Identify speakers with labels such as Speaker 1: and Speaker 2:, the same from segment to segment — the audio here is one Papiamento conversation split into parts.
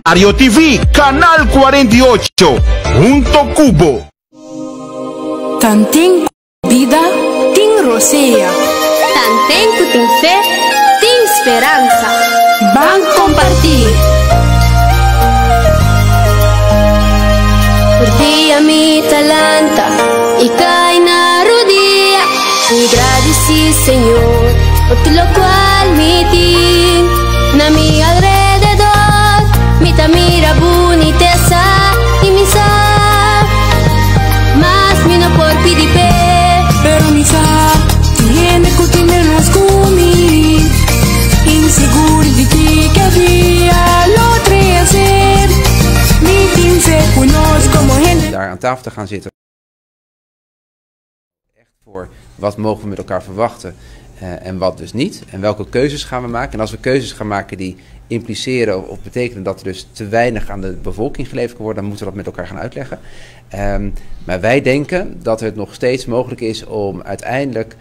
Speaker 1: Ario TV, Canal 48, hunto cu bo.
Speaker 2: Tanten ku bida tin rosea.
Speaker 3: Tanten ku tin fe, tin speransa.
Speaker 2: Ban kompartí!
Speaker 3: Tur dia mi ta lanta i kai na rudia. Mi gradisí Señor pa tur lokual mi tin na mi alrededor. Mi ta mira bunitesa i mi sa mas mi no por pidi p'e.
Speaker 2: Pero mi sa tin hende ku tin menos ku mi, insigur di kiko dia lo trese. Mi tin fe ku nos komo hende.
Speaker 4: Daar aan tafel te gaan zitten. Echt voor wat mogen we met elkaar verwachten en wat dus niet. En welke keuzes gaan we maken. En als we keuzes gaan maken die impliceren of betekenen dat er dus te weinig aan de bevolking geleverd kan worden, dan moeten we dat met elkaar gaan uitleggen. Maar wij denken dat het nog steeds mogelijk is om uiteindelijk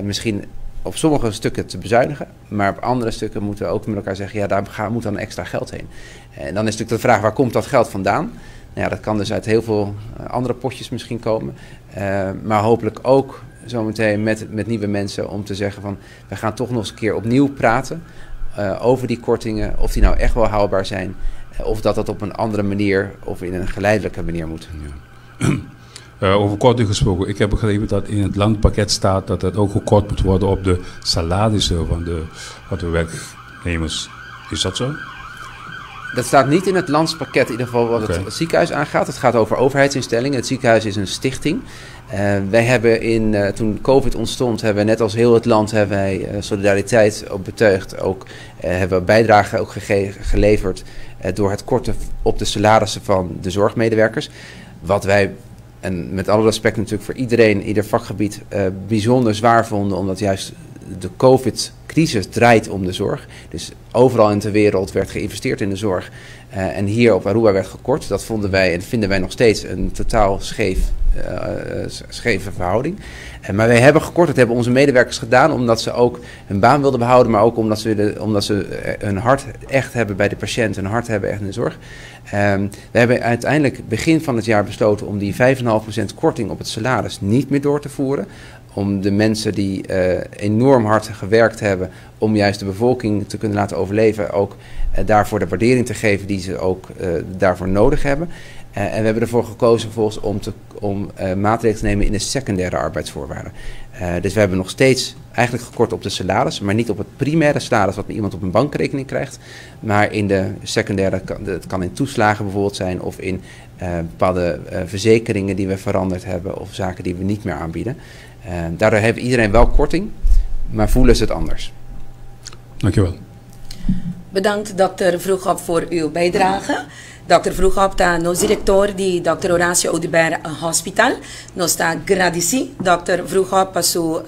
Speaker 4: misschien op sommige stukken te bezuinigen, maar op andere stukken moeten we ook met elkaar zeggen, ja, daar moet dan extra geld heen. En dan is natuurlijk de vraag, waar komt dat geld vandaan? Dat kan dus uit heel veel andere potjes misschien komen. Maar hopelijk ook zometeen met nieuwe mensen om te zeggen van, we gaan toch nog eens een keer opnieuw praten over die kortingen, of die nou echt wel haalbaar zijn, of dat dat op een andere manier of in een geleidelijke manier moet.
Speaker 5: Over korting gesproken, ik heb begrepen dat in het landpakket staat dat het ook gekort moet worden op de salarissen van de werknemers. Is dat zo?
Speaker 4: Dat staat niet in het landspakket, in ieder geval wat het ziekenhuis aangaat. Het gaat over overheidsinstellingen. Het ziekenhuis is een stichting. Wij hebben toen COVID ontstond, hebben we net als heel het land hebben wij solidariteit ook betuigd. Ook hebben we bijdrage ook geleverd door het korten op de salarissen van de zorgmedewerkers. Wat wij, en met alle respect natuurlijk voor iedereen, ieder vakgebied, bijzonder zwaar vonden, omdat juist de COVID-crisis draait om de zorg. Dus overal in de wereld werd geïnvesteerd in de zorg. En hier op Aruba werd gekort. Dat vonden wij en vinden wij nog steeds een totaal scheve verhouding. Maar wij hebben gekort, dat hebben onze medewerkers gedaan, omdat ze ook hun baan wilden behouden, maar ook omdat ze hun hart echt hebben bij de patiënt, hun hart hebben echt in de zorg. We hebben uiteindelijk begin van het jaar besloten om die 5,5% korting op het salaris niet meer door te voeren. Om de mensen die enorm hard gewerkt hebben om juist de bevolking te kunnen laten overleven, ook daarvoor de waardering te geven die ze ook daarvoor nodig hebben. En we hebben ervoor gekozen vervolgens om maatregelen te nemen in de secundaire arbeidsvoorwaarden. Dus we hebben nog steeds eigenlijk gekort op de salaris, maar niet op het primaire salaris wat iemand op een bankrekening krijgt, maar in de secundaire, dat kan in toeslagen bijvoorbeeld zijn of in bepaalde verzekeringen die we veranderd hebben of zaken die we niet meer aanbieden. Daardoor heeft iedereen wel korting, maar voelen ze het anders.
Speaker 5: Dankjewel.
Speaker 6: Bedankt dokter Vroegop voor uw bijdrage. Dokter Vroegop, ta nos director di dokter Horacio Oduber Hospital. Nos ta agradeci dokter Vroegop pa su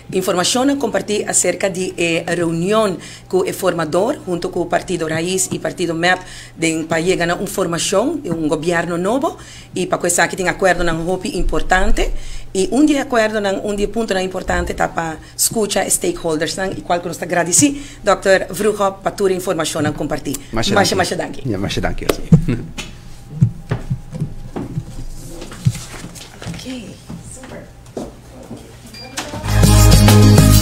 Speaker 6: informacion comparti acerca di e reunion cu e formador junto cu Partido Raiz y Partido MEP den pa yega na un formacion di un gobierno nobo y pa cu esaki tin acuerdonan hopi importante y un di e acuerdonan, un di e puntonan importante ta pa scucha e stakeholdersnan y cual cu nos ta agradeci dokter Vroegop pa tur e informacionnan comparti.
Speaker 4: Masha
Speaker 6: Masha,
Speaker 4: danki.
Speaker 6: masha danki.
Speaker 4: Ja, masha danki.
Speaker 6: Okay, super.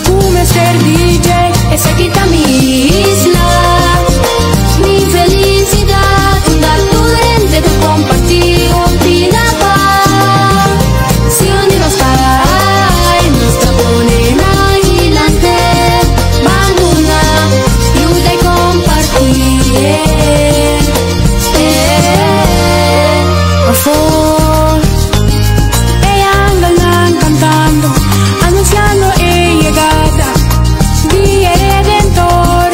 Speaker 2: Cu Mister DJ,
Speaker 3: esaki ta mi isla, mi felicidad, unda tur hende ta comparti opina pa. Si uni nos cae, nos ta pone na adelante, ban una, ayuda y compartir.
Speaker 2: Por favor, ella anda cantando, anunciando e llegada di Redentor.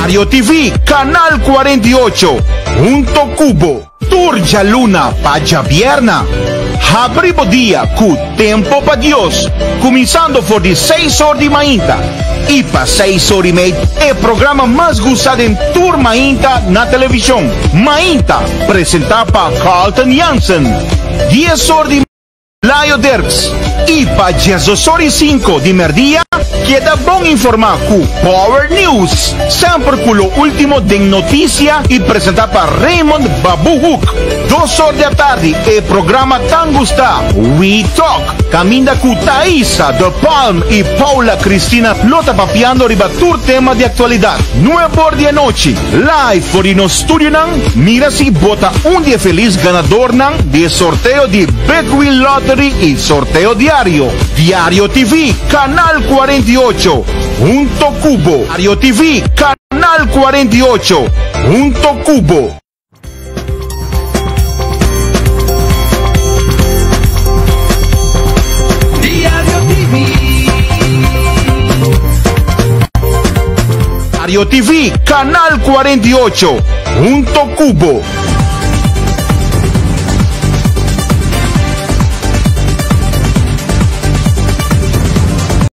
Speaker 1: Diario TV, Canal 48, hunto cu bo, tur djaluna pa djabierna. Habri bo dia cu Tempo pa Dios, cuminsando for di seis or di mainta y pa seis or y mei e programa mas gusta den tur mainta na television, Mainta, presenta pa Carlton Jansen, dies or di. Layo Dirks y pa diesdos or y cinco di merdia keda bon informa cu Power News, semper cu lo ultimo den noticia y presenta pa Raymond Babu Hoek. Dos or di atardi e programa tan gusta We Talk, caminda cu Thaisa de Palm y Paula Cristina lo ta papiando riba tur tema di actualidad. Nuebe or di anochi, live for di nos studionan, mira si bo ta un di e feliz ganadornan di e sorteo di Big Wheel Lottery y sorteo diario. Diario TV, Canal 48, hunto cu bo. Diario TV, Canal 48, hunto cu bo.
Speaker 2: Diario TV.
Speaker 1: Diario TV, Canal 48, hunto cu bo.